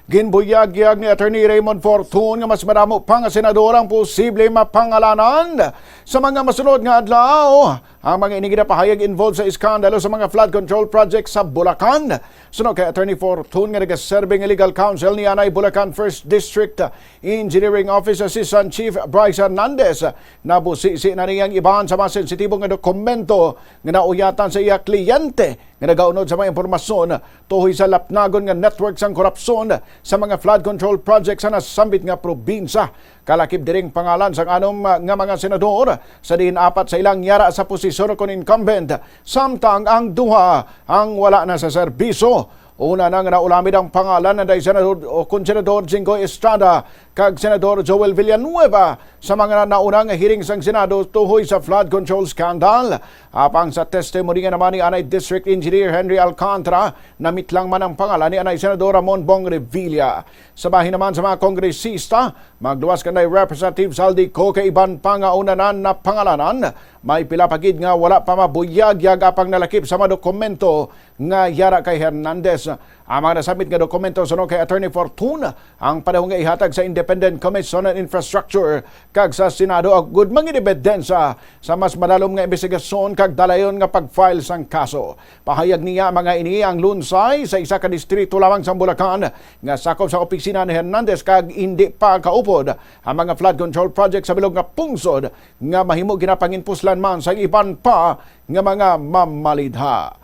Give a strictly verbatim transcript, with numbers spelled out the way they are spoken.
Ginbuyagyag ni Attorney Raymond Fortun nga mas madamo pa nga senador ang posible mapangalanan sa mga masunod nga adlaw. Ang mga ini ginapahayag involved sa iskandalo sa mga flood control project sa Bulacan. Suno kay Attorney Fortun nga nagaserbe nga legal counsel ni anay Bulacan First District Engineering Office Assistant Chief Bryce Hernandez, nabusisi na niya ang iban sa mga sensitibo nga dokumento nga nauyatan sa iya kliyente nga nagaunod sa mga impormasyon tuhoy sa lapnagon nga network sang korupsyon sa mga flood control project sa nasambit nga probinsya. Kalakip diri ang pangalan sang anom nga mga senador, sa diin apat sa ilang yara sa posisyon kon incumbent, samtang ang duha ang wala na sa serbisyo. Una na nga naulamid ang pangalan anday Senador o kon Senador Jinggoy Estrada kag Senador Joel Villanueva sa mga nauna nga hearing sang Senado tuhoy sa flood control scandal. Apang sa testimony nga naman ni anay District Engineer Henry Alcantara, namitlang man ang pangalan ni anay Senador Ramon Bong Revilla. Sa bahin naman sa mga kongresista, magluwas kanday Representative Zaldy Co kay iban pa nga una na napangalanan. May pila pa gid nga wala pa mabuyagyag apang nalakip sa mga dokumento nga yara kay Hernandez. Ang mga nasambit nga dokumento suno kay Attorney Fortun ang panahon nga ihatag sa Independent Commission on Infrastructure kag sa Senado agud mangin ebidensya sa mas madalom nga imbestigasyon kag dalayon nga pag-file sang kaso. Pahayag niya, mga ini ang lunsay sa isa ka distrito lamang sang Bulacan nga sakop sa opisina ni Hernandez kag indi pa kaupod ang mga flood control project sa bilog nga pungsod nga mahimo ginapanginpuslan man sang iban pa nga mga mamalidha.